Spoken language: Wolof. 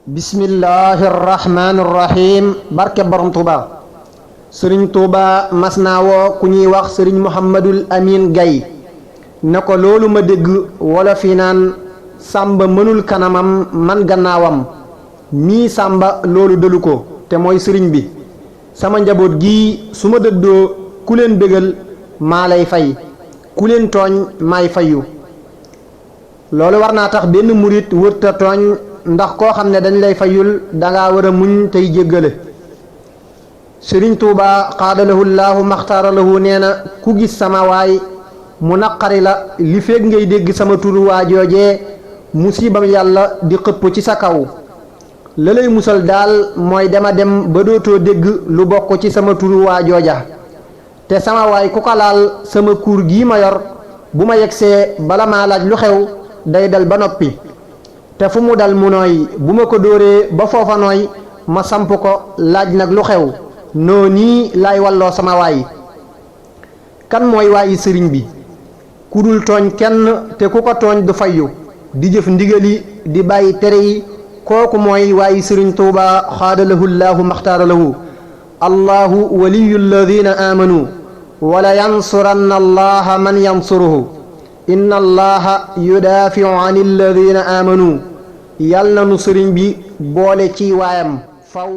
bismillahi irrahmani irrahim barke borom tuuba sëriñ tuuba mas naa woo ku ñuy wax sëriñ muhammadul amin gay ne ko loolu ma dégg wala fi naan sàmba mënul kanamam man gannaawam mii sàmba loolu dalu ko te mooy sëriñ bi sama njaboot gii su ma dëddoo ku leen bégal maa lay fay ku leen tooñ maay fayu loolu war naa tax benn murit wërta tooñ ndax koo xam ne dañ lay fayul danga war a muñ tey jéggale sëriñ tuuba xaadalahu llaahu maxtaaralahu nee na ku gis sama waay mu naqari la li feeg ngay dégg sama turu waa joojee musibam yàlla di xëpp ci sa kaw la lay musal daal mooy dema dem ba dootoo dégg lu bokk ci sama turu waa jooja te sama waay ku ko laal sama kuur gii ma yor bu ma yegsee bala maa laaj lu xew day dal ba noppi te fu mu dal mu nooy bu ma ko dóoree ba foofa nooy ma samp ko laaj nag lu xew noo nii laay walloo sama waay kan mooy waayi sëriñ bi ku dul tooñ kenn te ku ko tooñ du fayyu di jëf ndigali di bàyyi tere yi kooku mooy waayi sëriñ tuuba xaadalahu llaahu maxtaaralahu allahu waliyu alladina amanu wala yansuranna allaha man yansuruhu inna allaha yudaafiu an alladina amanu yàlla na nu sëriñ bi boole ci waayam faw